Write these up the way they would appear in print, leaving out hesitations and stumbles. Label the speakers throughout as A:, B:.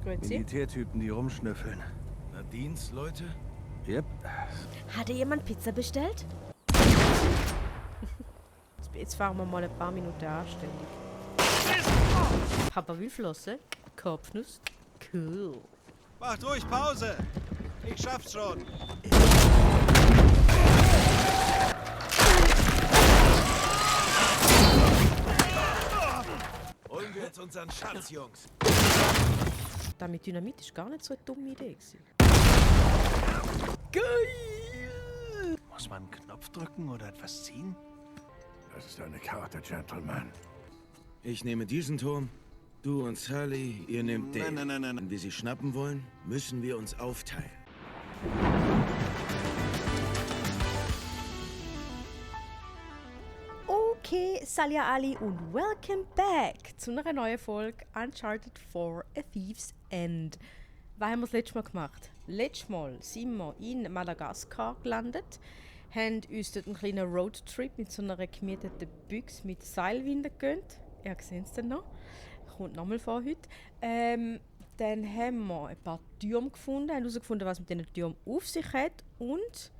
A: Grüezi.
B: Militärtypen, die rumschnüffeln.
C: Nadines Leute?
B: Yep.
A: Hatte jemand Pizza bestellt? Jetzt fahren wir mal ein paar Minuten anständig. Papa will Flosse. Kopfnuss. Cool.
C: Macht ruhig Pause! Ich schaff's schon! Holen wir jetzt unseren Schatz, Jungs!
A: Das mit Dynamit ist gar nicht so eine dumme Idee gewesen. Geil!
B: Muss man einen Knopf drücken oder etwas ziehen?
D: Das ist eine Karte, Gentleman.
E: Ich nehme diesen Turm, du und Sally, ihr nehmt den.
C: Nein.
E: Wenn wir sie schnappen wollen, müssen wir uns aufteilen.
A: Okay, Salia Ali und welcome back zu einer neuen Folge Uncharted 4 A Thief's End. Was haben wir das letzte Mal gemacht? Letztes Mal sind wir in Madagaskar gelandet, haben uns dort einen kleinen Roadtrip mit so einer gemieteten Büchse mit Seilwinden gegönnt. Ihr seht es dann noch. Kommt nochmal vor heute. Dann haben wir ein paar Türme gefunden, haben herausgefunden, was mit diesen Türmen auf sich hat. Und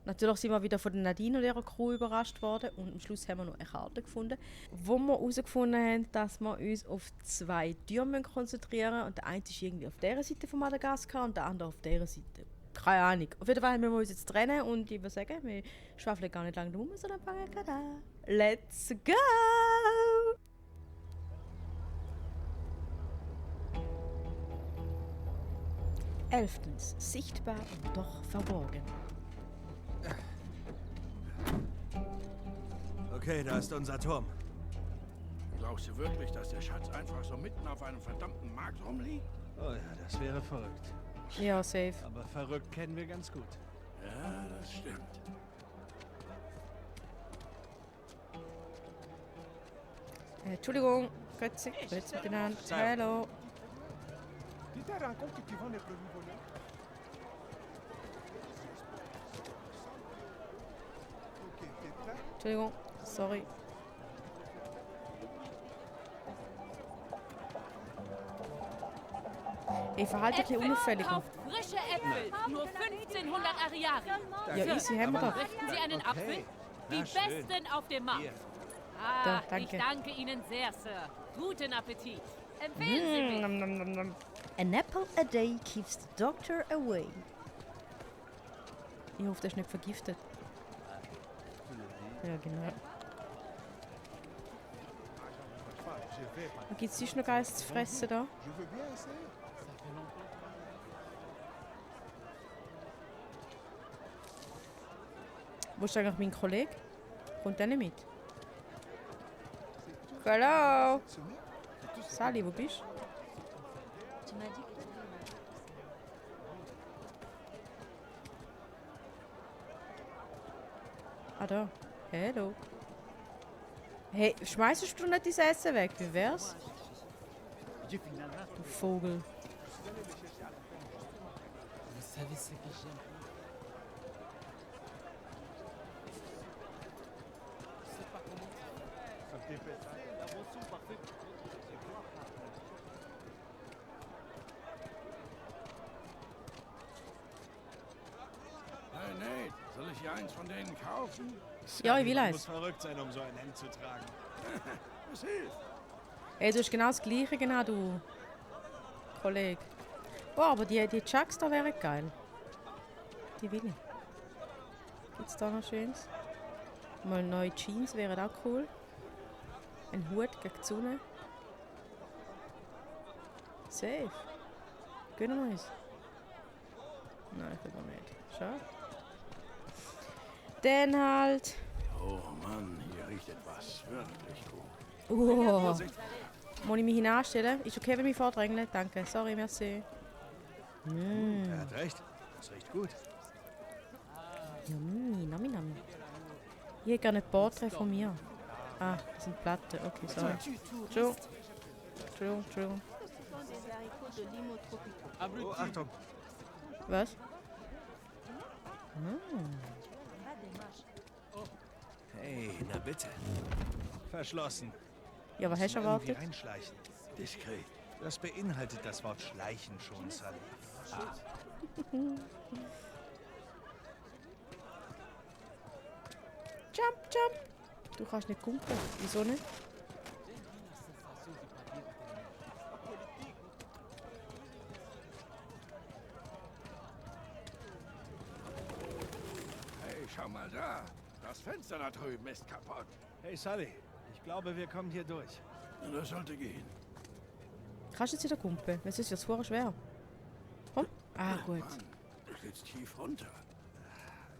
A: natürlich sind wir wieder von der Nadine und ihrer Crew überrascht worden. Und am Schluss haben wir noch eine Karte gefunden, wo wir herausgefunden haben, dass wir uns auf 2 Türme konzentrieren müssen. Und der eine ist irgendwie auf dieser Seite von Madagaskar und der andere auf dieser Seite. Keine Ahnung. Auf jeden Fall müssen wir uns jetzt trennen und ich würde sagen, wir schwafeln gar nicht lange rum, sondern fangen gerade an. Let's go! 11. Sichtbar und doch verborgen.
C: Okay, da ist unser Turm.
D: Glaubst du wirklich, dass der Schatz einfach so mitten auf einem verdammten Markt rumliegt?
B: Oh ja, das wäre verrückt.
A: Ja, safe.
B: Aber verrückt kennen wir ganz gut.
D: Ja, das stimmt.
A: Entschuldigung, Grüezi miteinander. Hallo. Entschuldigung, sorry. Ich verhalte dich unauffällig.
F: Kauft frische Äpfel, nur 1500 Ariari.
A: Ja, easy, haben wir doch.
F: Möchten Sie einen Apfel? Die besten auf dem Markt.
A: Da,
F: Ah,
A: danke.
F: ich danke Ihnen sehr, Sir. Guten Appetit. Empfehlen Sie mich.
A: Nom, nom, nom, nom. An apple a day keeps the doctor away. Ich hoffe, das ist nicht vergiftet. Ja, genau. Gibt es sonst noch Geiss zu fressen da? Wo ist eigentlich mein Kollege? Kommt der nicht mit? Hallo! Sally, wo bist du? Ah, da. Hallo. Hey, schmeißest du nicht dein Essen weg? Wie wär's? Du Vogel.
D: Hey, Nate, soll ich hier eins von denen kaufen?
A: Ja, ich will
C: Man
A: eins.
C: muss verrückt sein, um so ein Hemd zu tragen.
D: Das hilft.
A: Hey, du hast genau das Gleiche, genau, du Kollege. Boah, aber die Chucks da wären geil. Die will ich. Gibt's da noch Schönes? Mal neue Jeans wären auch cool. Ein Hut gegen die Sonne. Safe. Gönnen wir uns. Nein, ich will noch nicht. Schade. Dann halt.
D: Oh Mann, hier riecht etwas wirklich gut.
A: Oh. Muss ich mich hinanstellen? Ist okay, wenn ich mich vordrängle? Danke. Sorry, merci.
C: Er hat recht. Das riecht gut.
A: Yummy, nami nami. Ich hätte gerne ein Porträt von mir. Ah, das sind Platten. Okay, sorry. Entschuldigung. Entschuldigung.
C: Oh, Achtung.
A: Was?
C: Hey, na bitte. Verschlossen.
A: Ja, was hast du
C: Irgendwie
A: erwartet?
C: reinschleichen. Diskret.
B: Das beinhaltet das Wort Schleichen schon, Sully.
A: Jump, jump. Du kannst nicht kumpeln. Wieso nicht?
D: Hey, schau mal da. Das Fenster da drüben ist kaputt.
B: Hey, Sully. Ich glaube, wir kommen hier durch.
D: Na, das sollte gehen.
A: Kannst du jetzt wieder kumpeln? Weil sonst wird es vorher schwer. Komm. Ah, gut.
D: Mann, du sitzt tief runter.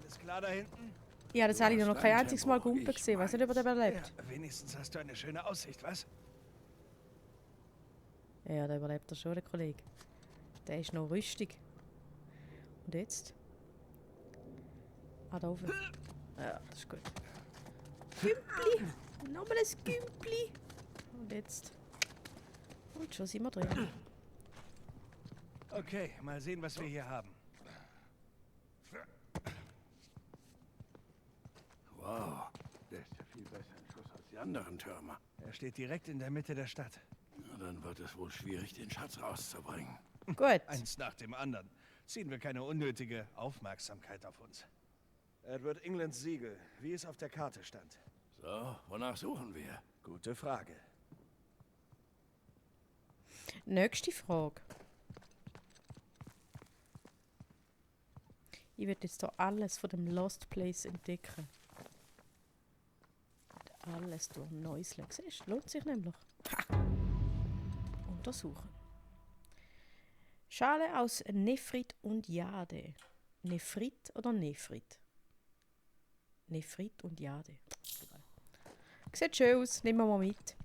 B: Alles klar da hinten?
A: Ja, das habe ich noch kein einziges Mal kumpeln gesehen. Weiß nicht, ob er überlebt.
B: Ja, wenigstens hast du eine schöne Aussicht, was?
A: Ja, der überlebt er schon, der Kollege. Der ist noch rüstig. Und jetzt? Ah, da oben. Ja, das ist gut. Gümpli! Nochmal ein Gümpli! Und jetzt? Und schon sind wir drin.
B: Okay, mal sehen, was wir hier haben.
D: Wow, der ist ja viel besser in Schuss als die anderen Türme.
B: Er steht direkt in der Mitte der Stadt.
D: Na, dann wird es wohl schwierig, den Schatz rauszubringen.
A: Gut.
B: Eins nach dem anderen. Ziehen wir keine unnötige Aufmerksamkeit auf uns. Edward Englands Siegel, wie es auf der Karte stand.
D: So, wonach suchen wir?
B: Gute Frage.
A: Nächste Frage. Ich werde jetzt hier alles von dem Lost Place entdecken. Alles durch Neuslegen. Siehst du, lohnt sich nämlich. Ha. Untersuchen. Schale aus Nephrit und Jade. Nephrit oder Nephrit? Nephrit und Jade. Sieht schön aus, nehmen wir mal mit.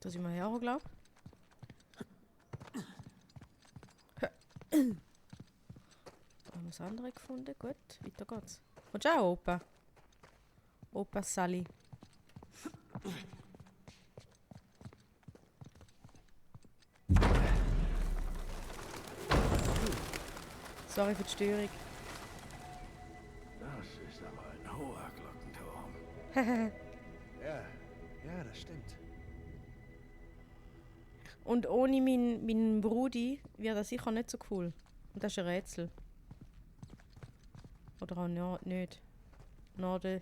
A: Da sind wir her, glaube ich. Haben wir das andere gefunden? Gut, weiter geht's. Und auch Opa. Opa Sally. Sorry für die Störung.
D: Das ist aber ein hoher Glockenturm.
B: Ja, das stimmt.
A: Und ohne meinen Brudi wäre das sicher nicht so cool. Und das ist ein Rätsel. Oder auch nicht. Norden,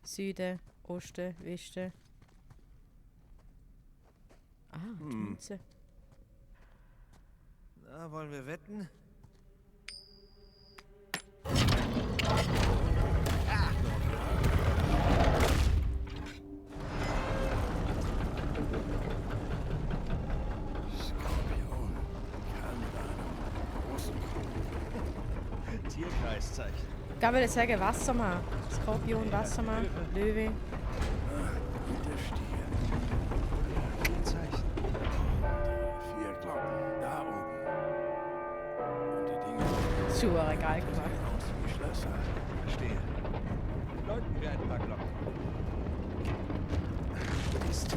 A: Süden, Osten, Westen. Ah, die Münze.
B: Na, wollen wir wetten?
D: Skorpion. Kann mit einem großen Kopf.
B: Tierkreiszeichen.
A: Ich würde sagen Wassermann. Skorpion, Wassermann, Löwe.
D: Und der Stier.
B: Tierzeichen.
D: Die 4 Glocken da oben. Und die Dinge
A: Super geil gemacht.
D: sehen aus wie Schlösser.
B: Verstehe. Läuten wir ein paar Glocken. Mist.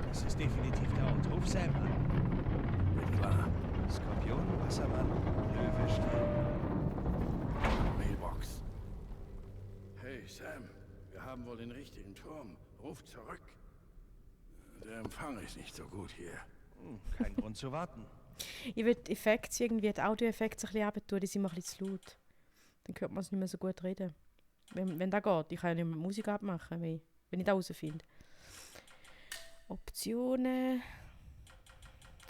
B: Das ist definitiv der Ort. Ruf Sam an.
D: Wird klar.
B: Skorpion, Wassermann, Löwe, Stier.
D: Mailbox. Hey Sam, wir haben wohl den richtigen Turm. Ruf zurück. Der Empfang ist nicht so gut hier.
B: Kein Grund zu warten.
A: Ich will die Effekte irgendwie, die Audioeffekte ein bisschen runter, die sind mir ein bisschen zu laut. Dann hört man es nicht mehr so gut reden. Wenn das geht. Ich kann ja nicht mehr Musik abmachen, wenn ich das herausfinde. Optionen.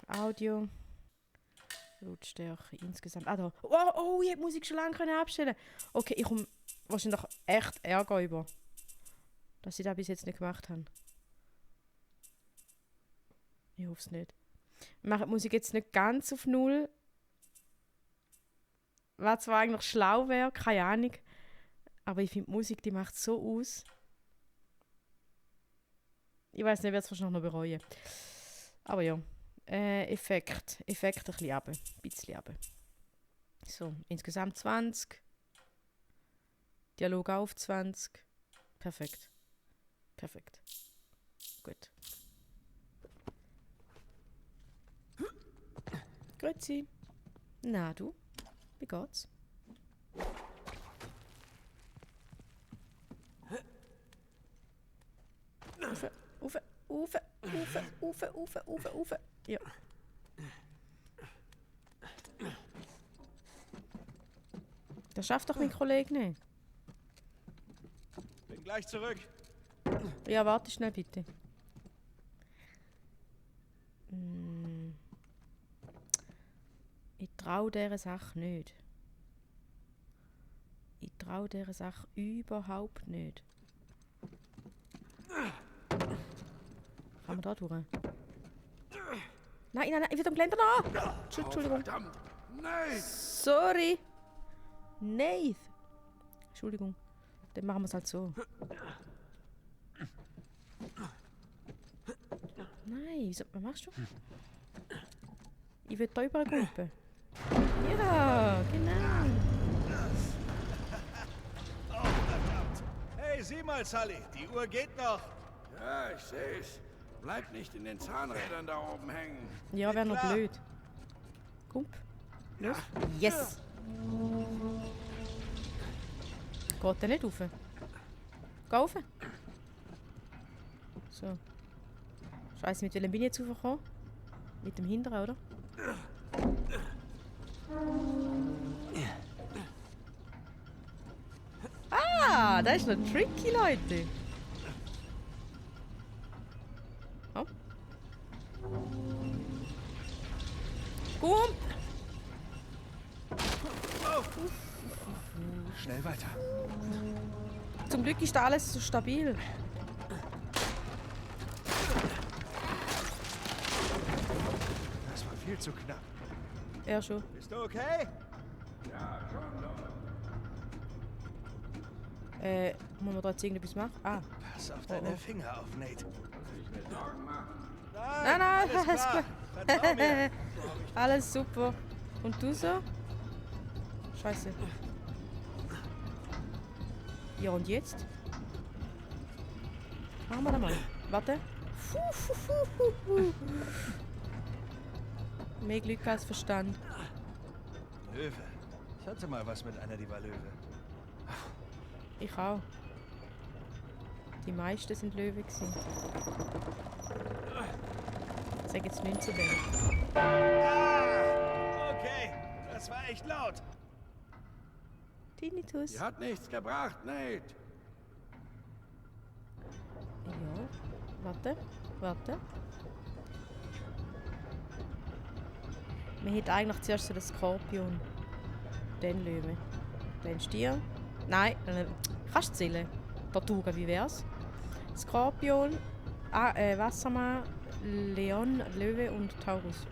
A: Audio. Lautstärke insgesamt. Ah, da. Oh, ich hätte die Musik schon lange abstellen können. Okay, ich komme wahrscheinlich echt Ärger über, dass ich das bis jetzt nicht gemacht habe. Ich hoffe es nicht. Wir machen die Musik jetzt nicht ganz auf Null. Was zwar eigentlich schlau wäre, keine Ahnung. Aber ich finde, die Musik, die macht so aus. Ich weiß nicht, ich werde es wahrscheinlich noch bereuen. Aber ja. Effekt ein bisschen runter. Ein bisschen runter. So, insgesamt 20. Dialog auf 20. Perfekt. Perfekt. Gut. Grüezi. Na du, wie geht's? Ufe. Ja. Das schafft doch mein Kollege nicht.
B: Bin gleich zurück.
A: Ja, warte schnell bitte. Ich traue dieser Sache nicht. Ich traue dieser Sache überhaupt nicht. Kann man da durch? Nein, ich will am Geländer nach! Entschuldigung.
D: Verdammt! Nein!
A: Sorry! Nein! Entschuldigung. Dann machen wir es halt so. Nein, was machst du? Ich will da übergruppen. Ja, genau.
B: Oh, verdammt. Hey, sieh mal, Sully. Die Uhr geht noch.
D: Ja, ich seh's. Bleib nicht in den Zahnrädern da oben hängen.
A: Ja, wäre noch
B: klar.
A: blöd. Komm. Los. Yes! Geht der nicht rauf? Geh rauf. So. Scheiße, mit welchem bin ich jetzt raufgekommen? Mit dem hinteren, oder? Ah, das ist noch tricky, Leute. Oh. Komm!
B: Schnell weiter.
A: Zum Glück ist da alles so stabil.
B: Das war viel zu knapp.
A: Ja, schon.
B: Bist du okay?
A: Muss man da jetzt irgendetwas machen? Ah.
B: Pass auf deine Finger auf, Nate.
A: Nein,
B: alles
A: alles
B: klar.
A: gut.
B: Vertrau mir.
A: Alles super. Und du so? Scheiße. Ja, und jetzt? Machen wir da mal. Warte. Mehr Glück als Verstand.
B: Löwe. Ich hatte mal was mit einer, die war Löwe.
A: Ich auch. Die meisten sind Löwe gewesen. Sag jetzt nicht zu dem.
B: Ah, okay. Das war echt laut.
A: Tinnitus.
D: Die hat nichts gebracht, Nate.
A: Ja. Warte. Wir hätten eigentlich zuerst so den Skorpion. Den Löwe. Den Stier. Nein, kannst du zählen? Tortuga, wie wär's? Skorpion, Wassermann, Leon, Löwe und Taurus.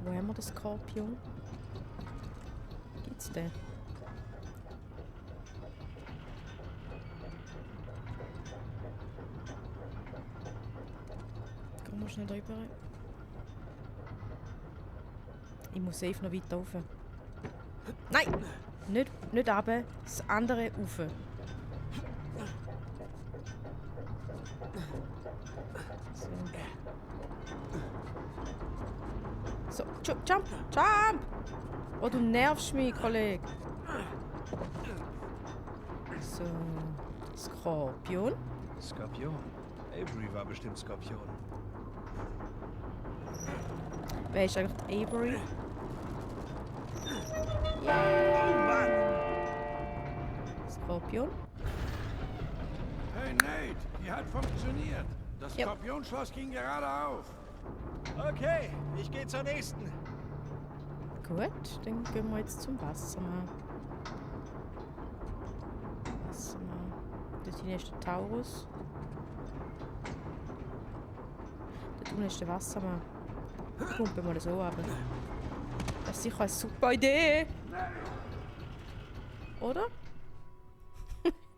A: Wo haben wir den Skorpion? Gibt's den? Gehen wir schnell drüber. Ich muss safe noch weiter rauf. Nein! Nicht runter, das andere rauf. So, jump! Oh, du nervst mich, Kollege. So, Skorpion.
B: Skorpion. Avery war bestimmt Skorpion.
A: Wer ist eigentlich Avery?
B: Oh Mann!
A: Skorpion.
D: Hey, Nate, die hat funktioniert. Das
A: Ja.
D: Skorpionschloss ging gerade auf.
B: Okay, ich gehe zur nächsten.
A: Gut, dann gehen wir jetzt zum Wassermann. Das hier ist der Taurus. Da unten ist der Wassermann. Pumpen wir das so ab. Das ist sicher eine super Idee. Oder?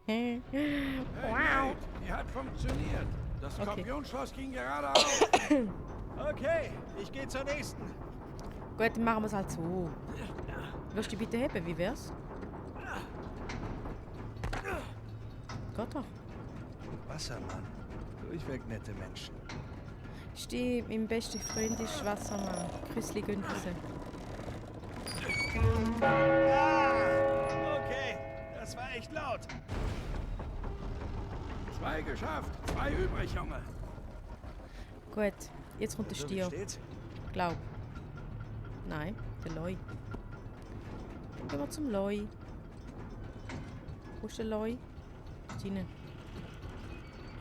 D: Hey,
A: Wow.
D: Nate, die hat funktioniert. Das
A: Okay.
D: Skorpionschloss ging gerade auf.
B: Okay, ich gehe zur nächsten.
A: Gut, dann machen wir es halt so. Wirst du die bitte heben? Wie wär's? Geht doch.
B: Wassermann. Durchweg nette Menschen.
A: Stimmt, mein bester Freund ist Wassermann. Küssli Günther.
B: Okay, das war echt laut.
D: 2 geschafft, 2 übrig, Junge.
A: Gut, jetzt kommt der
B: So, wie
A: Stier.
B: steht's?
A: Glaub. Nein, der Loi. Dann gehen wir zum Loi. Wo ist der Loi? Ist rein.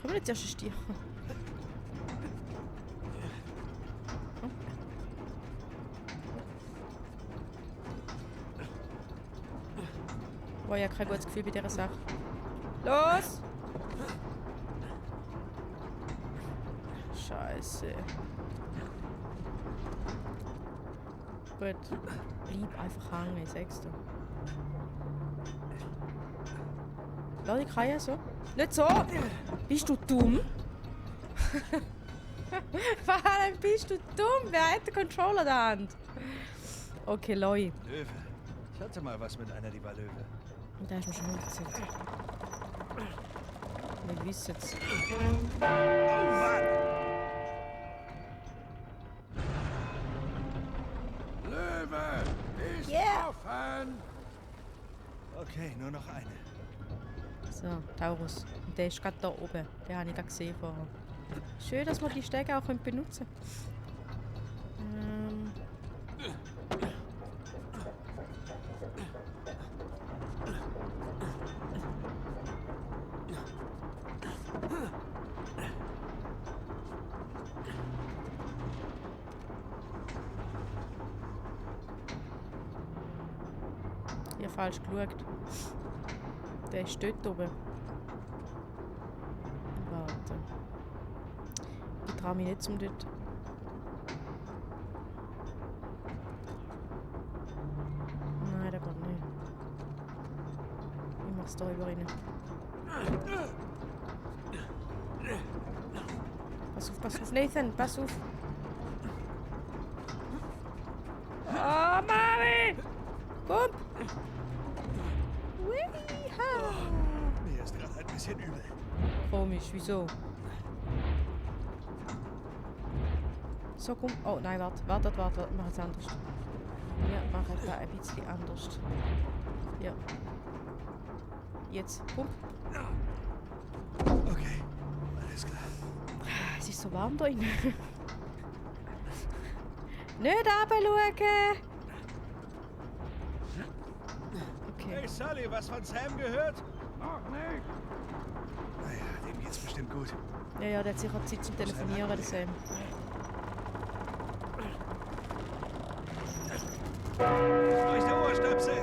A: Komm wir jetzt erst einen Stier. Oh, ich habe kein gutes Gefühl bei dieser Sache. Los! Scheiße. Gut. Bleib einfach hängen, ich sag's dir. Lass dich rein, so. Nicht so! Bist du dumm? Warum bist du dumm? Wer hat den Controller in der Hand? Okay, Loi.
B: Löwe. Ich hatte mal was mit einer, die war Löwe.
A: Und da hast du mir schon mal erzählt. Wir wissen es.
B: Oh Mann!
D: Löwe ist offen.
B: Okay, nur noch eine.
A: So, Taurus. Und der ist gerade da oben. Den habe ich gerade gesehen vorher. Schön, dass wir die Stege auch benutzen können. Ich habe falsch geschaut. Der ist dort oben. Warte. Ich traue mich nicht zum dort. Nein, der geht nicht. Ich mach's da über rein. Pass auf, Nathan, pass auf. Oh, Mami! Komm! Weha!
B: Mir ist gerade ein bisschen übel.
A: Komisch, wieso? So, komm. Oh, nein, warte. Mach es anders. Ja, mach es ein bisschen anders. Ja. Jetzt, komm.
B: Okay, alles klar.
A: Es ist so warm da drin. Nicht runterschauen! Okay.
B: Hey Sully, was von Sam gehört?
D: Noch nicht.
B: Naja, dem geht's bestimmt gut.
A: Ja, der hat sicher Zeit zum Telefonieren, der Sam.
B: Durch der Ohrstöpsel!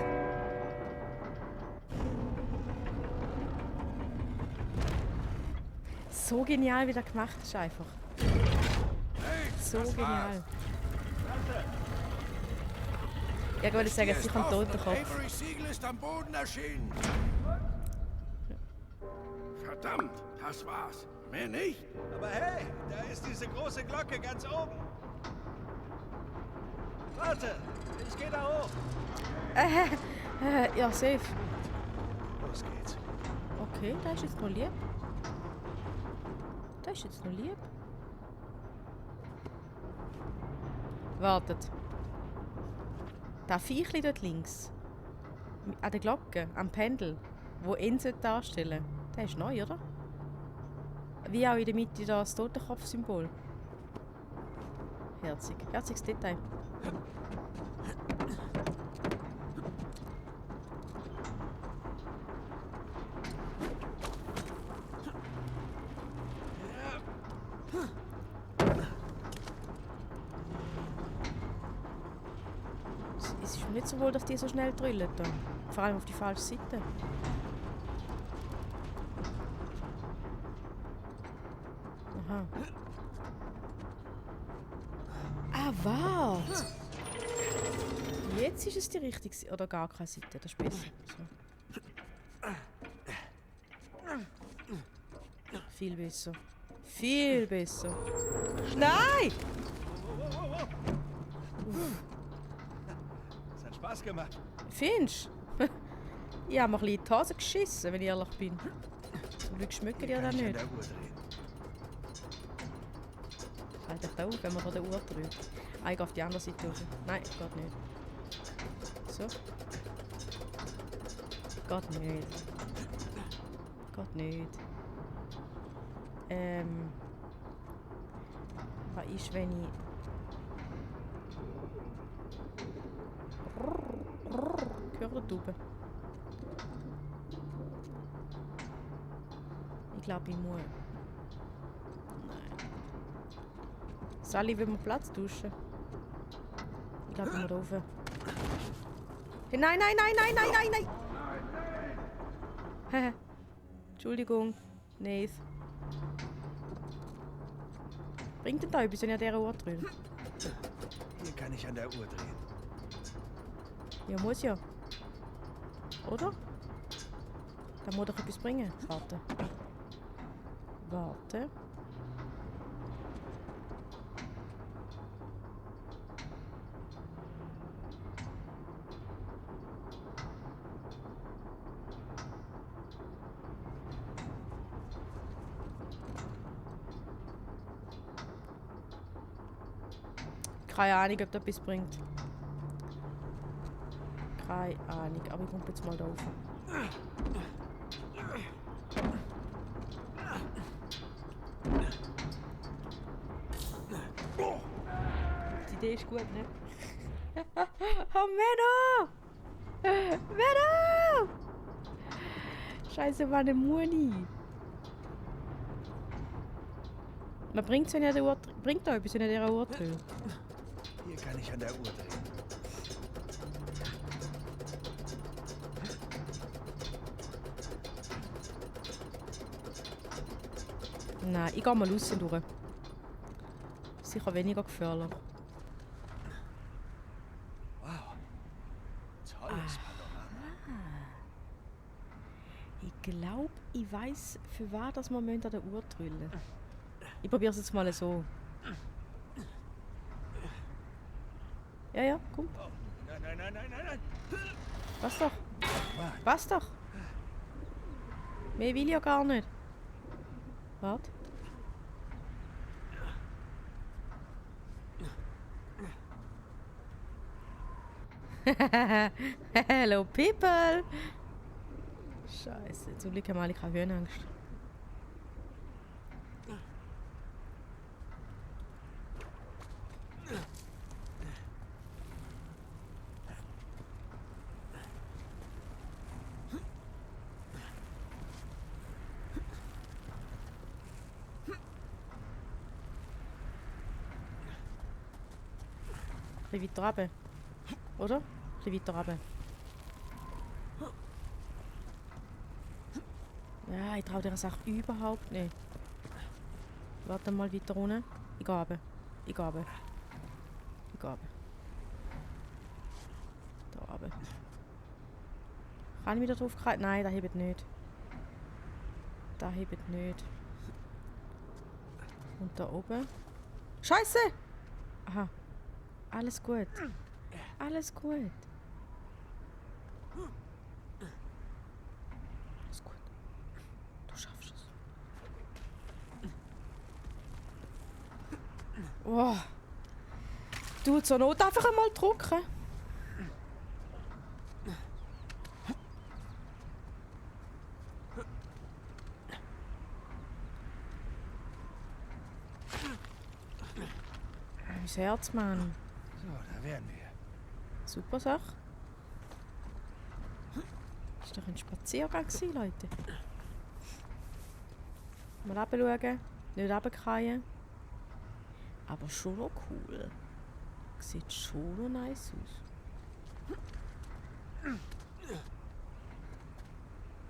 A: So genial, wie der gemacht ist einfach.
D: Hey,
A: So
D: das
A: genial.
D: war's.
A: Ja, ich würde sagen,
D: Hier
A: sie
D: ist
A: kommt
D: offen
A: tot
D: und
A: Kopf.
D: Avery Siegel ist am Boden erschienen. Verdammt, das war's. Mehr nicht?
B: Aber hey, da ist diese große Glocke ganz oben. Warte, ich gehe da hoch.
A: Ja, safe.
B: Los geht's.
A: Okay, da ist jetzt noch lieb. Da ist jetzt noch lieb. Wartet. Das Viechli dort links. An der Glocke, am Pendel, wo ihn darstellen sollte, der ist neu, oder? Wie auch in der Mitte das Totenkopf-Symbol. Herzig. Herziges Detail. Es ist mir nicht so wohl, dass die so schnell drüllen. Da. Vor allem auf die falsche Seite. Aha. Ah, warte! Jetzt ist es die richtige Seite. Oder gar keine Seite, das ist besser. So. Viel besser. Viel besser. Nein!
B: Es hat Spaß gemacht.
A: Findest du? Ich habe mir ein bisschen in die Hose geschissen, wenn ich ehrlich bin. Zum Glück schmecken die ja
B: Kann
A: dann
B: ich an
A: nicht.
B: der Uhr drehen.
A: Halt dich da auf, wenn man da die Uhr drückt. Ah, ich gehe auf die andere Seite rauf. Nein, geht nicht. So. Geht nicht. Geht nicht. Was ist, wenn ich... Hört ihr die Taube? Ich glaube, ich muss. Nein. Sally, will man Platz tauschen? Ich glaube, ich muss da rauf. Hey, nein, nein, nein, nein, nein, nein, nein! Entschuldigung, Nathan. Bringt denn da etwas, wenn ich an dieser Uhr drehe?
B: Hier kann ich an der Uhr drehen.
A: Ja, muss ja. Oder? Da muss doch etwas bringen. Warte. Warte. Keine Ahnung, ob das etwas bringt. Keine Ahnung, aber ich komme jetzt mal da rauf. Die Idee ist gut, ne? Oh, Menno! Menno! Scheiße, meine Muni. Man bringt es, wenn ich der Uhr... Bringt da etwas, wenn ich der Uhr drehe?
B: Hier kann ich an der Uhr drehen.
A: Nein, ich gehe mal aussen durch. Sicher weniger gefährlich.
B: Wow. Tolles Panorama.
A: Ich glaube, ich weiß, für was dass wir an der Uhr drüllen. Ich probiere es jetzt mal so. Ja, ja, komm.
B: Oh, nein, nein, nein, nein, nein, nein.
A: Was doch?
B: Mann.
A: Was doch? Mehr will ich ja gar nicht. Warte. Hello people! Scheiße, zum Glück haben alle keine Höhenangst. Ein bisschen weiter runter. Oder? Ein bisschen weiter runter. Ja, ich traue dieser Sache überhaupt nicht. Warte mal weiter runter. Ich gehe runter. Ich gehe runter. Ich gehe runter. Da runter. Kann ich wieder drauf greifen? Nein, das hebt nicht. Das hebt nicht. Und da oben. Scheiße! Aha. Alles gut. Alles gut. Alles gut. Du schaffst es. Oh. Du, zur Not einfach einmal drücken. Mein Herz, Mann.
B: So, da wären wir.
A: Super Sache. Das war doch ein Spaziergang, Leute. Mal runterschauen, nicht runterfallen. Aber schon noch cool. Sieht schon noch nice aus.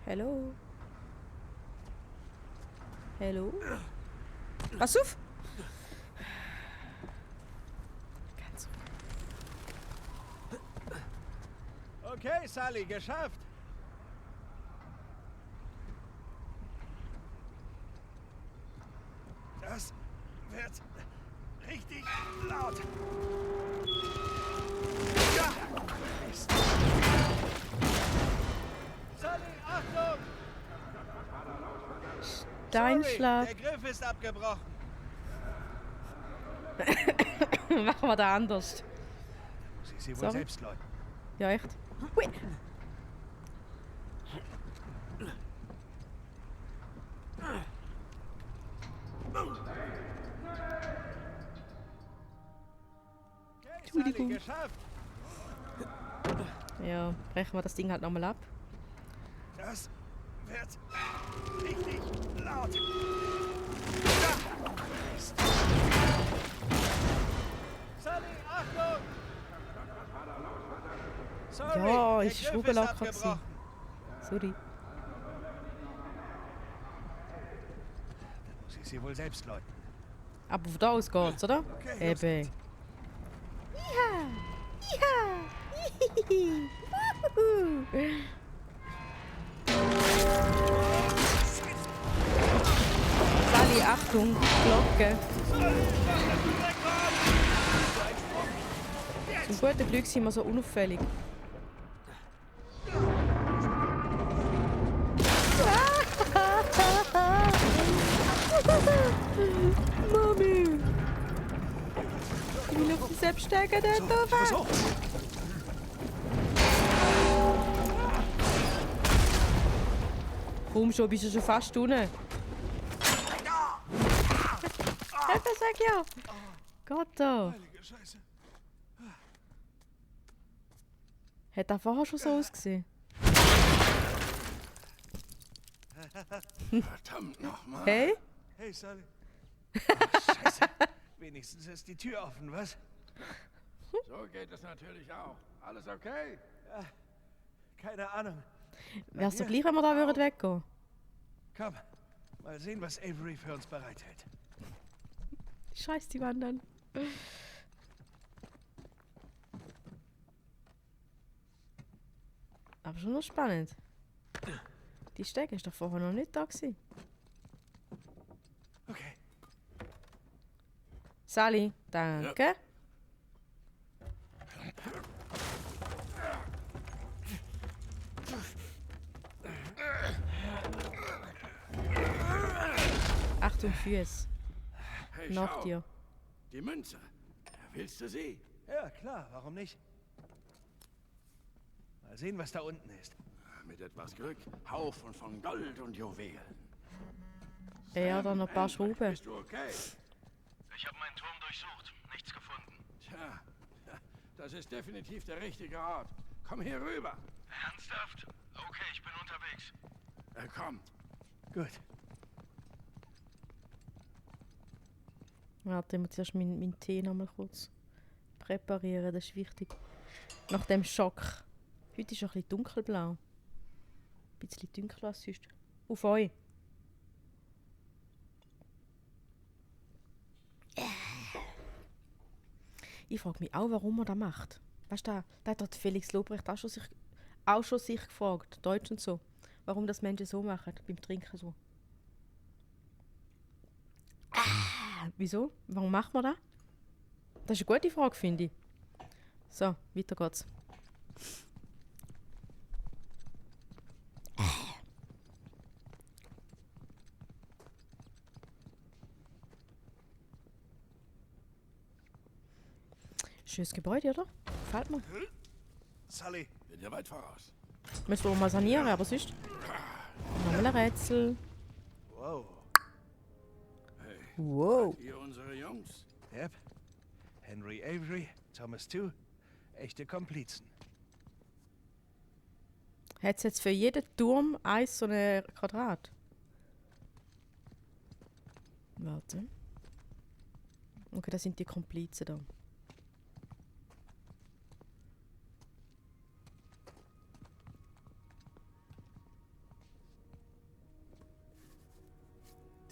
A: Hallo? Hallo? Pass auf! Ganz ruhig.
B: Okay, Sally, geschafft. Das wird richtig laut. Ja! Mist. Sally, Achtung!
A: Dein
B: Sorry,
A: Schlag.
B: der Griff ist abgebrochen.
A: Machen wir da anders.
B: Muss ich sie wohl
A: Sorry.
B: selbst läuten.
A: Ja, echt. Hui. Entschuldigung.
B: Sally, geschafft!
A: Ja, brechen wir das Ding halt nochmal ab.
B: Das wird richtig laut. Sally, Achtung! Sorry,
A: Ja,
B: der
A: ist die
B: Griff
A: Schraube
B: ist
A: locker gewesen.
B: abgebrochen.
A: Sorry.
B: Muss ich sie wohl selbst läuten.
A: Aber von da aus geht's, oder?
B: Okay, los
A: Eben.
B: geht's.
A: Ja! Ja! Hihihi. Wuhu. Sally, Achtung, Glocke. Zum guten Glück sind wir so unauffällig. Mami! Ich will auf den Sepp steigen, der da weg.
B: So.
A: Komm schon, bist du schon fast unten. Eben, sag ja. Geht da.
B: Heilige Scheiße.
A: Hat das vorher schon so ausgesehen?
D: Verdammt nochmal.
A: Hey?
B: Hey, Sally. Ach, Scheiße. Wenigstens ist die Tür offen, was?
D: So geht es natürlich auch. Alles okay?
B: Keine Ahnung.
A: Wär's doch gleich, wenn wir da würden weggehen?
B: Komm, mal sehen, was Avery für uns bereithält.
A: Scheiß die Wand an. Aber schon noch spannend. Die Stege ist doch vorher noch nicht da gewesen.
B: Okay.
A: Sally, danke. Achtung, Füße.
D: Hey,
A: Nach
D: schau.
A: dir.
D: Die Münze. Willst du sie?
B: Ja, klar, warum nicht? Mal sehen, was da unten ist.
D: Mit etwas Glück, Haufen von Gold und Juwelen.
A: Ja, dann noch ein paar
D: Hendrik,
A: Schrauben.
D: Bist du okay?
E: Ich habe meinen Turm durchsucht. Nichts gefunden.
D: Tja, das ist definitiv der richtige Ort. Komm hier rüber.
E: Ernsthaft? Okay, ich bin unterwegs.
D: Komm.
B: Gut.
A: Warte, ich muss zuerst meinen Tee noch mal kurz präparieren, das ist wichtig. Nach dem Schock. Heute ist es ein bisschen dunkelblau. Ein bisschen dunkler als sonst. Auf euch. Ich frage mich auch, warum er das macht. Weißt du, da hat Felix Lobrecht auch schon sich gefragt, Deutsch und so, warum das Menschen so machen, beim Trinken so. Wieso? Warum macht man das? Das ist eine gute Frage, finde ich. So, weiter geht's. Schönes Gebäude, oder? Gefällt mir.
B: Sally,
D: Bin ja weit voraus.
A: Müssen wir mal sanieren, aber sonst. Nochmal ein Rätsel.
B: wow.
D: Hey,
A: Wow.
D: ihr unsere Jungs?
B: Yep. Henry Avery, Thomas Tew. Echte Komplizen.
A: Hat es jetzt für jeden Turm so ein Quadrat? Warte. Okay, das sind die Komplizen da.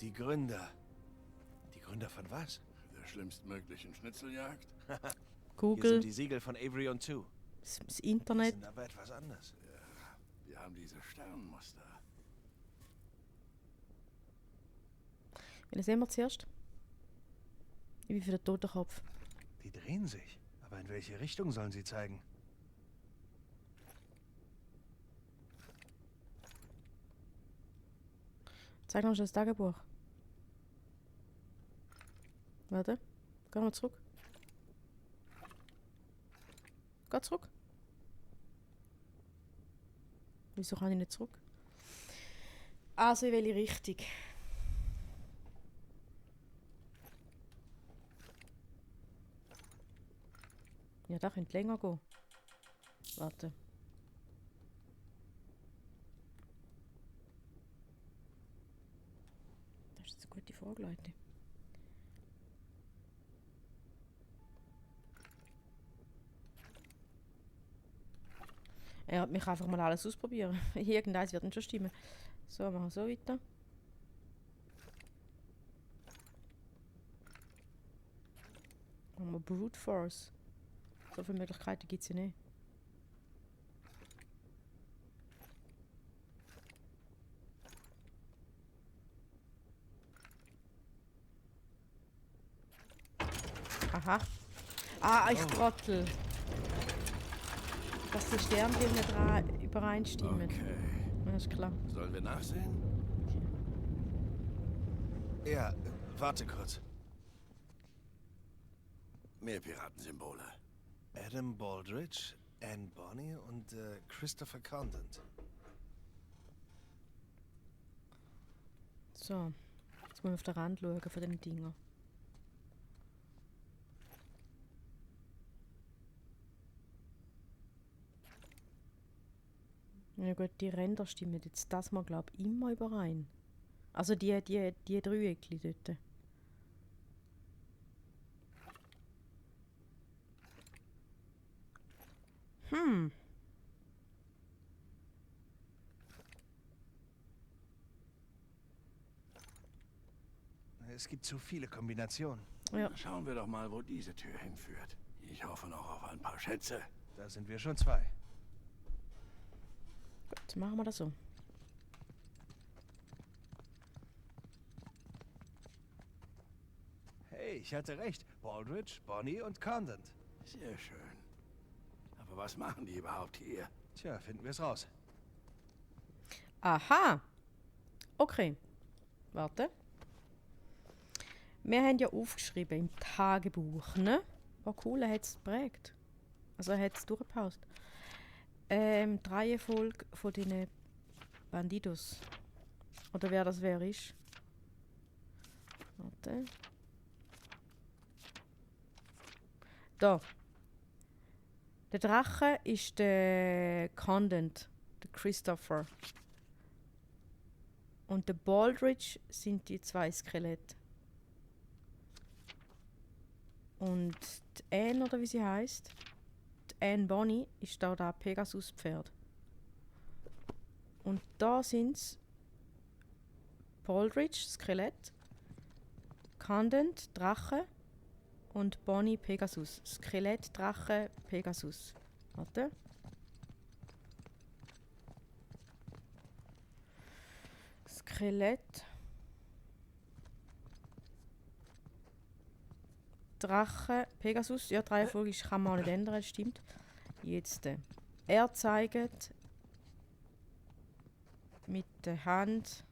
B: Die Gründer. Die Gründer von was?
D: Der schlimmstmöglichen Schnitzeljagd?
B: Hier
A: Google,
B: sind die Siegel von Avery und Tew.
A: das
B: Die
A: Internet.
B: sind aber etwas anders.
D: Wir haben diese Sternmuster.
A: Wen sehen wir zuerst? Wie für den Totenkopf.
B: Die drehen sich. Aber in welche Richtung sollen sie zeigen?
A: Zeig noch schon das Tagebuch. Warte. Geh mal zurück. Geh zurück. Wieso kann ich nicht zurück? Also in welche Richtung? Ja, da könnte länger gehen. Warte. Das ist jetzt eine gute Frage, Leute. Er hat mich einfach mal alles ausprobieren. Irgendeins wird dann schon stimmen. So, machen wir so weiter. Machen wir Brute Force. So viele Möglichkeiten gibt es ja nicht. Aha. Ah, ich Trottel. Dass die Sternbilder nicht übereinstimmen.
D: Okay.
A: Das ist klar.
D: Sollen wir nachsehen?
B: Ja, warte kurz.
D: Mehr Piratensymbole.
B: Adam Baldridge, Anne Bonny und Christopher Condent.
A: So. Jetzt müssen wir auf den Rand schauen von den Dingen. Ja gut, die Ränder stimmen jetzt das mal, glaube ich, immer überein. Also die Dreiecke dort.
B: Es gibt zu viele Kombinationen.
A: Ja.
D: Schauen wir doch mal, wo diese Tür hinführt. Ich hoffe noch auf ein paar Schätze.
B: Da sind wir schon zwei.
A: Gut, machen wir das so.
B: Hey, ich hatte recht. Baldridge, Bonny und Condent.
D: Sehr schön. Aber was machen die überhaupt hier?
B: Tja, finden wir es raus.
A: Aha! Okay. Warte. Wir haben ja aufgeschrieben im Tagebuch, ne? War cool, er hat es geprägt. Also er hat es durchgepaust. Die Reihenfolge von den Bandidos. Oder wer das wer ist. Warte. Da. Der Drache ist der Condent, der Christopher. Und der Baldridge sind die zwei Skelette. Und die Anne, oder wie sie heißt, die Anne Bonny, ist da das Pegasus-Pferd. Und da sind es Baldridge, Skelett, Condent, Drache und Bonny, Pegasus. Skelett, Drache, Pegasus. Warte. Skelett. Drache, Pegasus. Ja, die Reihenfolge kann man auch nicht ändern, das stimmt. Jetzt. Er zeigt mit der Hand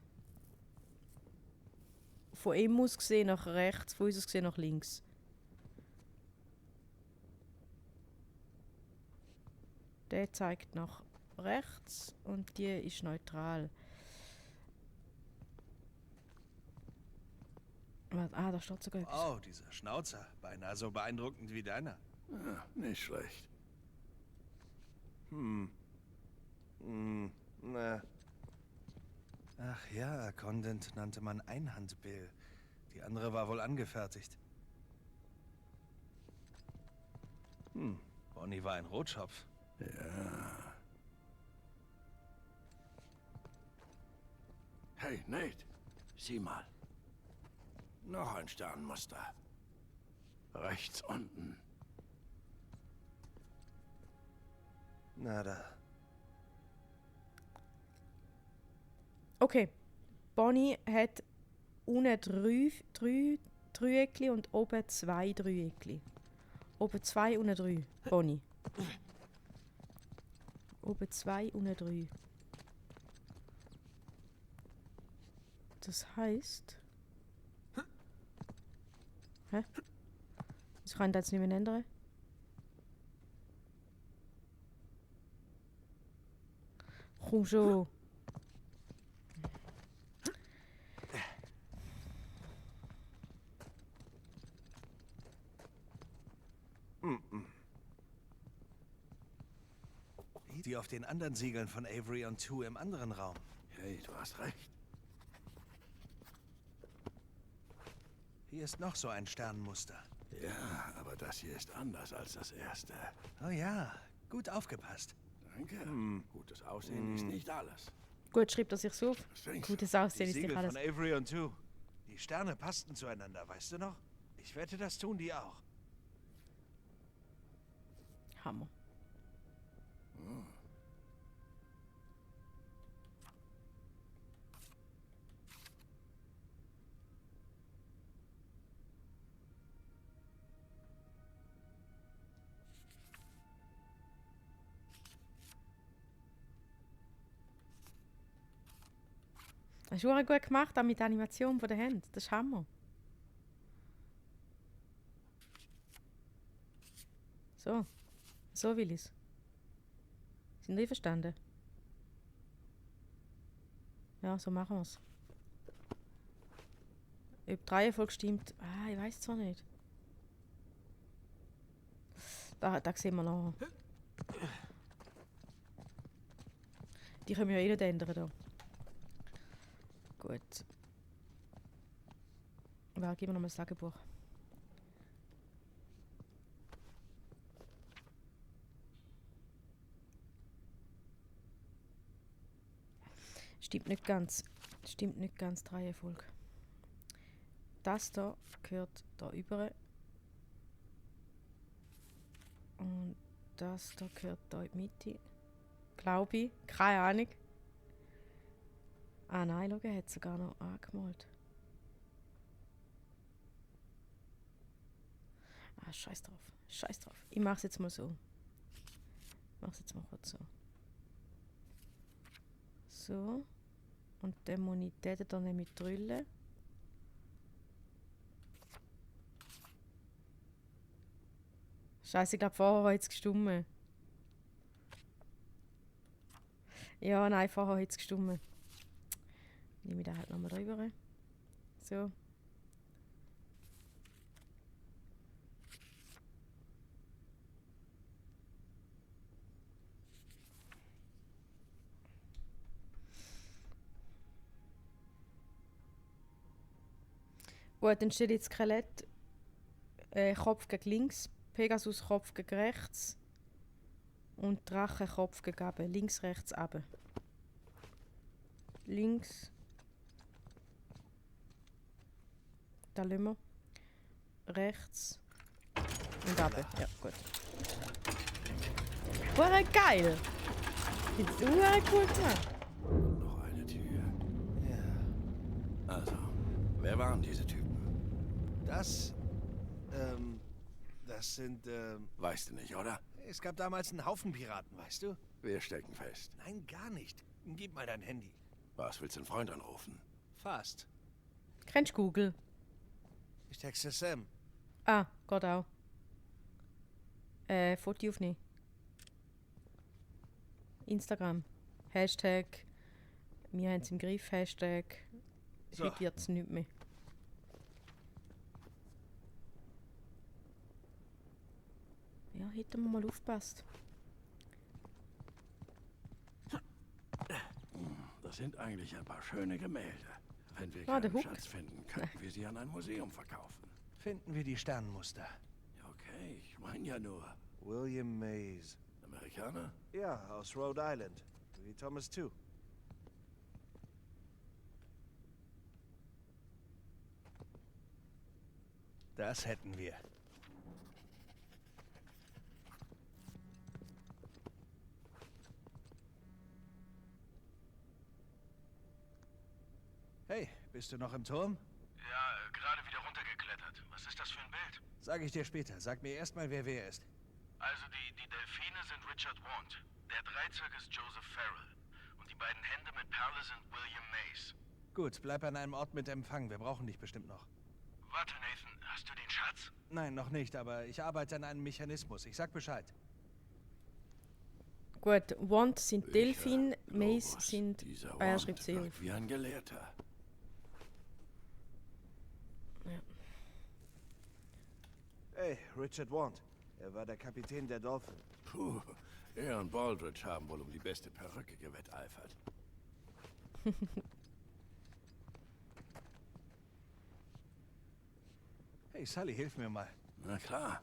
A: von ihm aus gesehen nach rechts, von uns aus gesehen nach links. Der zeigt nach rechts und die ist neutral. Ah, da steht sogar etwas.
B: Oh, dieser Schnauzer. Beinahe so beeindruckend wie deiner.
D: Ja, nicht schlecht.
B: Na. Ach ja, Condent nannte man Einhandbill. Die andere war wohl angefertigt. Bonny war ein Rotschopf.
D: Ja. Hey, Nate. Sieh mal. Noch ein Sternmuster. Rechts unten.
B: Nada.
A: Okay. Bonny hat unten drei Dreieckli und oben zwei Dreieckli. Oben zwei, unten drei. Bonny. Oben zwei, unten drei. Das heißt. Hä? Das kann ich jetzt nicht mehr ändern. Komm schon.
B: Die auf den anderen Siegeln von Avery und Two im anderen Raum.
D: Hey, du hast recht.
B: Hier ist noch so ein Sternenmuster.
D: Ja, aber das hier ist anders als das erste.
B: Oh ja, gut aufgepasst.
D: Danke. Gutes Aussehen ist nicht alles.
A: Gut, schreibt er sich so auf.
D: Was denkst du?
A: Gutes
B: Die
A: Aussehen ist nicht
B: Siegel
A: alles.
B: von Avery und Two. Die Sterne passten zueinander, weißt du noch? Ich wette, das tun die auch.
A: Hammer. Das ist auch gut gemacht, auch mit der Animation von der Hand. Das ist Hammer. So. So will ich's. Sind Sie verstanden? Ja, so machen wir's. Ob die Reihenfolge stimmt, ich weiß zwar nicht. Da sehen wir noch. Die können wir ja eh nicht ändern da. Gut. Ja, geben wir nochmal das Tagebuch. Stimmt nicht ganz. Stimmt nicht ganz die Reihenfolge. Das da gehört da über. Und das da gehört da in die Mitte. Glaube ich. Keine Ahnung. Ah nein, schau, er hat sogar noch angemalt. Ah, scheiß drauf. Scheiß drauf. Ich mach's jetzt mal so. Ich mach's jetzt mal kurz so. So. Und dann muss ich den dann nämlich drüllen. Scheiße, ich glaube vorher hat es gestummen. Ja, nein, vorher hat es gestummen. Nehme ich den halt nochmal drüber. So. Gut, dann steht jetzt Skelett. Kopf gegen links, Pegasus Kopf gegen rechts und Drache Kopf gegen oben. Links, rechts, oben. Links. Da lassen wir. Rechts. Und oben. Ja, gut. Hure geil! Jetzt hure cool gemacht.
D: Noch eine Tür.
B: Ja.
D: Also, wer waren diese Typen?
B: Das sind,
D: Weißt du nicht, oder?
B: es gab damals einen Haufen Piraten, weißt du?
D: Wir stecken fest.
B: Nein, gar nicht. Gib mal dein Handy.
D: Was, willst du einen Freund anrufen?
B: Fast.
A: Kennst du Google?
B: Ich texte Sam.
A: Ah, geht auch. Foto aufnehmen. Instagram. Hashtag. Wir haben es im Griff. Hashtag.
B: So.
A: Heute wird es nicht mehr. Ja, hätten wir mal aufgepasst.
D: Das sind eigentlich ein paar schöne Gemälde. Wenn wir
A: Ah, der
D: keinen
A: Hook.
D: Schatz finden, könnten wir sie an ein Museum verkaufen.
B: Finden wir die Sternenmuster.
D: Ja, okay, ich meine ja nur.
B: William Mays.
D: Amerikaner?
B: Ja, aus Rhode Island. Wie Thomas Two. Das hätten wir. Hey, bist du noch im Turm?
E: Ja, gerade wieder runtergeklettert. Was ist das für ein Bild?
B: Sag ich dir später. Sag mir erstmal, wer ist.
E: Also die Delfine sind Richard Wand. Der Dreizack ist Joseph Farrell. Und die beiden Hände mit Perle sind William Mays.
B: Gut, bleib an einem Ort mit Empfang. Wir brauchen dich bestimmt noch.
E: Warte, Nathan. Hast du den Schatz?
B: Nein, noch nicht, aber ich arbeite an einem Mechanismus. Ich sag Bescheid.
A: Gut, Want sind Delfin, Mace
D: Globus.
A: sind...
D: Dieser
A: Ah, er
D: Wand
A: schreibt sie
D: wirkt
A: auf.
D: wie ein Gelehrter.
A: Ja.
B: Hey, Richard Want. Er war der Kapitän der Dolphin.
D: Puh, er und Baldridge haben wohl um die beste Perücke gewetteifert.
B: Hey, Sully, hilf mir mal.
D: Na klar.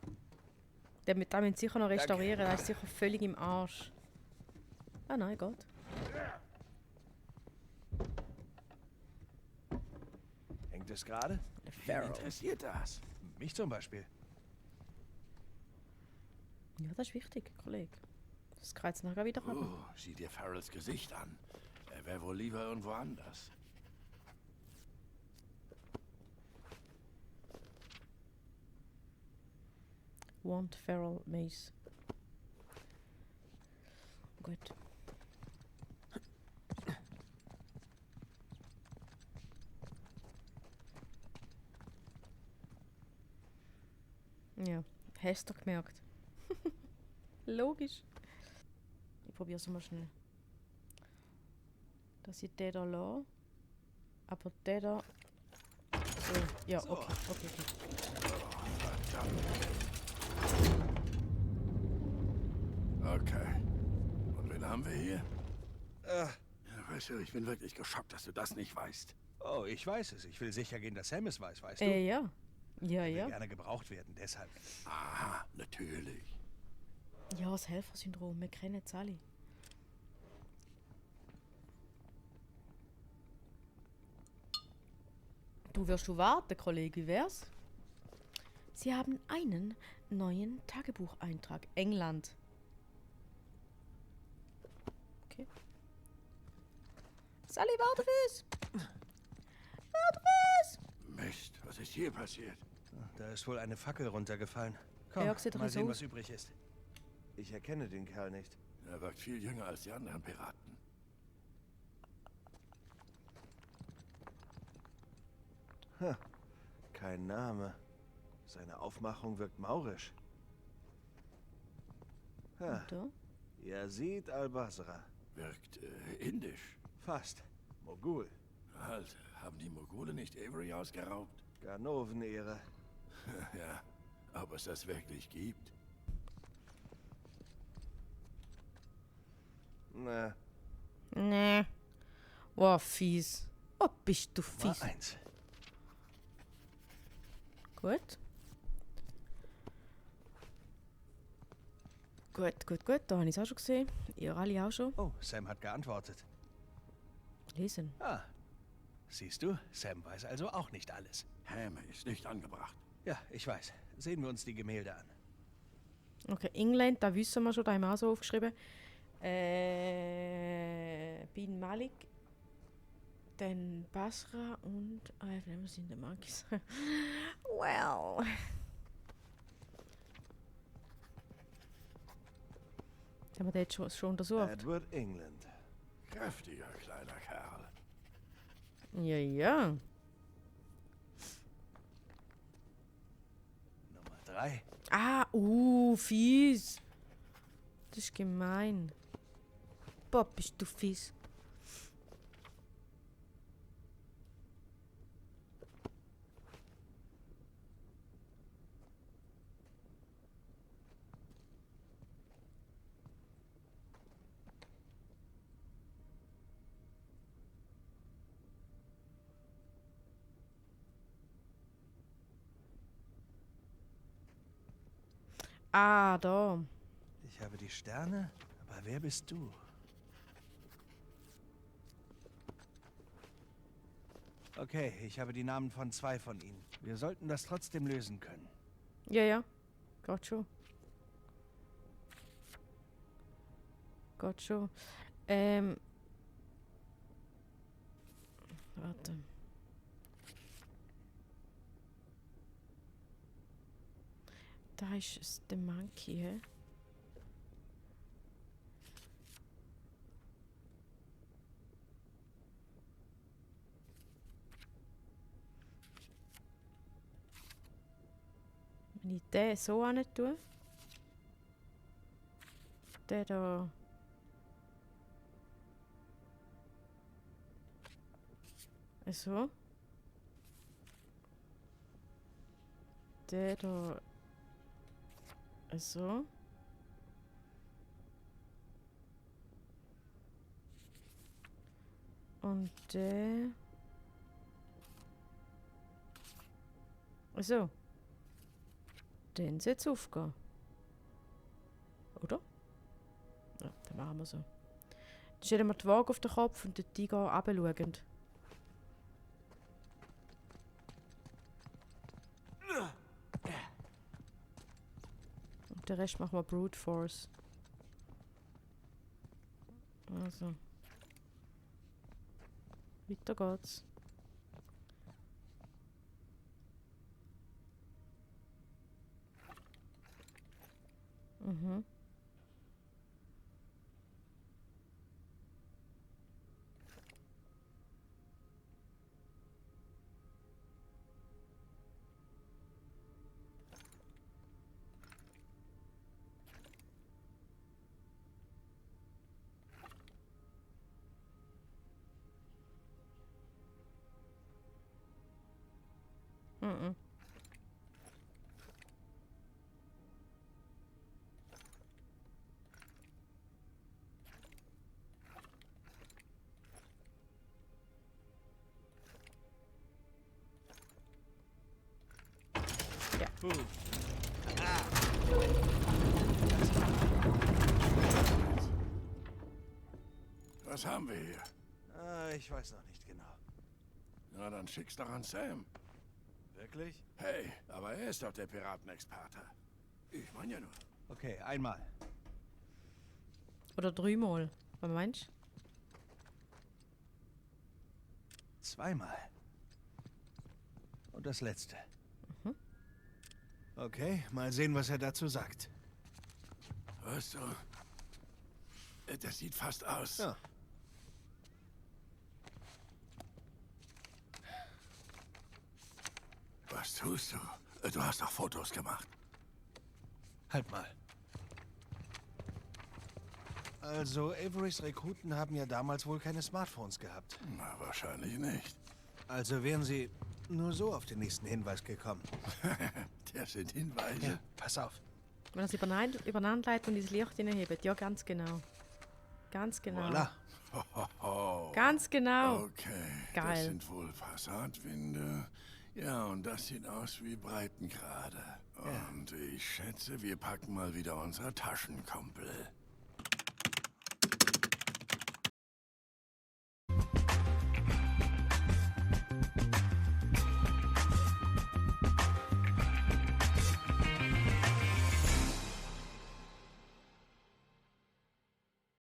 A: Der mit dem sicher noch restaurieren, der ist sicher völlig im Arsch. Ah nein, geht.
B: Hängt es gerade?
D: Wen interessiert das?
B: Mich zum Beispiel.
A: Ja, das ist wichtig, Kollege. Das kreizt nachher wieder ab.
D: Sieh dir Farrells Gesicht an. Er wäre wohl lieber irgendwo anders.
A: Want, Feral, Mace. Gut. Ja, hast du gemerkt. Logisch. Ich probiere es mal schnell. Dass ich den da lasse. Aber der da... So, ja,
B: So.
A: okay.
D: Okay. Und wen haben wir hier?
B: Äh,
D: Ja, weißt du, ich bin wirklich geschockt, dass du das nicht weißt.
B: oh, ich weiß es. Ich will sicher gehen, dass Sam es weiß, weißt du?
A: Ja. Ja,
B: Ich will
A: ja.
B: gerne gebraucht werden, deshalb.
D: Aha, natürlich.
A: Ja, das Helfersyndrom, wir kennen es alle. Du wirst du warten, Kollege, wie wär's? Sie haben einen neuen Tagebucheintrag. England. Okay. Sally, warte fürs! Warte fürs!
D: Mist, was ist hier passiert?
B: Da ist wohl eine Fackel runtergefallen. Komm,
A: Ja, sieht
B: mal
A: doch so
B: sehen,
A: aus.
B: was übrig ist. Ich erkenne den Kerl nicht.
D: Er wirkt viel jünger als die anderen Piraten.
B: Kein Name. Seine Aufmachung wirkt maurisch. Ha,
A: Und da?
B: Yazid al-Basra.
D: Wirkt indisch.
B: Fast. Mogul.
D: Halt, haben die Mogule nicht Avery ausgeraubt?
B: Ganoven-Ära.
D: Ja, ob es das wirklich gibt?
B: Na,
A: Nee. Oh, fies. Oh, bist du
B: Nummer
A: fies.
B: 1.
A: Gut. Gut. Da habe ich es auch schon gesehen. Ihr alle auch schon.
B: Oh, Sam hat geantwortet.
A: Lesen.
B: Ah, siehst du, Sam weiß also auch nicht alles.
D: Häme ist nicht angebracht.
B: Ja, ich weiß. Sehen wir uns die Gemälde an.
A: Okay, England, da wissen wir schon, da haben wir auch so aufgeschrieben. Bin Malik, dann Basra und... wir sind der Monkeys. Well. Haben wir den jetzt schon untersucht?
B: Edward England.
D: Kräftiger kleiner Kerl.
A: Ja.
B: Nummer 3.
A: Ah, fies. Das ist gemein. Boah, bist du fies. Ah, da.
B: Ich habe die Sterne, aber wer bist du? Okay, ich habe die Namen von 2 von ihnen. Wir sollten das trotzdem lösen können.
A: Ja. Geht schon. Warte. Da ist es der Monkey, hä? Wenn ich den so an tue. Der da. So. Der da. So. Und der. So. Den soll jetzt aufgehen. Oder? Ja, dann machen wir so. Dann stellen wir die Waage auf den Kopf und den Tiger runterschauend. Und den Rest machen wir Brute Force. Also. Weiter geht's. Mhm. Mhm.
D: Was haben wir hier?
B: Ich weiß noch nicht genau.
D: Na, dann schick's doch an Sam.
B: Wirklich?
D: Hey, aber er ist doch der Piratenexperte. Ich meine ja nur.
B: Okay, einmal.
A: Oder 3-mal. Was meinst du?
B: Zweimal. Und das letzte. Okay, mal sehen, was er dazu sagt.
D: Weißt du, das sieht fast aus.
B: Ja.
D: Was tust du? Du hast doch Fotos gemacht.
B: Halt mal. Also, Averys Rekruten haben ja damals wohl keine Smartphones gehabt.
D: Na, wahrscheinlich nicht.
B: Also wären sie nur so auf den nächsten Hinweis gekommen.
D: Das sind Hinweise.
B: Ja, pass auf.
A: Wenn er es übereinander leitet und das Licht hineinhebt. Ja, ganz genau. Ganz genau.
B: Voilà.
D: Oh,
A: Ganz genau.
D: okay.
A: Geil.
D: Das sind wohl Passatwinde. Ja, und das sieht aus wie Breitengrade. Und ich schätze, wir packen mal wieder unser Taschenkumpel.